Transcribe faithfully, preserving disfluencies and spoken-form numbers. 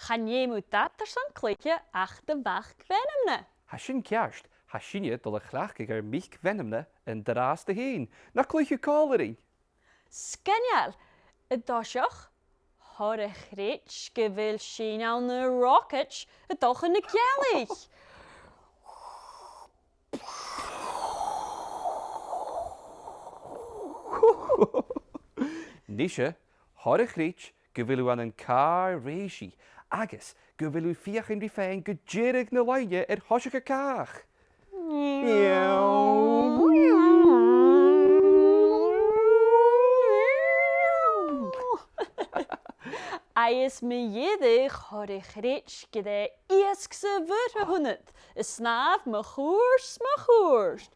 Chan fheum thu dad airson cluiche ach do mhac-mheanmna. Tha sin ceart, tha sinne a' dol a chleachdadh ar mic-mheanmna an-dràsta fhèin. Nach cluich thu còmhla rinn? Sgoinneil! An toiseach, thoir a chreids gu bheil sinn ann an rocaid a' dol chun na gealaich. Nise, thoir a chreids gu bheil thu ann an càr rèisich agus gu bheil thu a' feuchainn ri faighinn gu deireadh na loidhne air thoiseach a' chàch. Agus mu dheireadh, thoir a chreids gur e iasg sa mhuir a th' annad, a' snàmh mun cuairt, mun cuairt.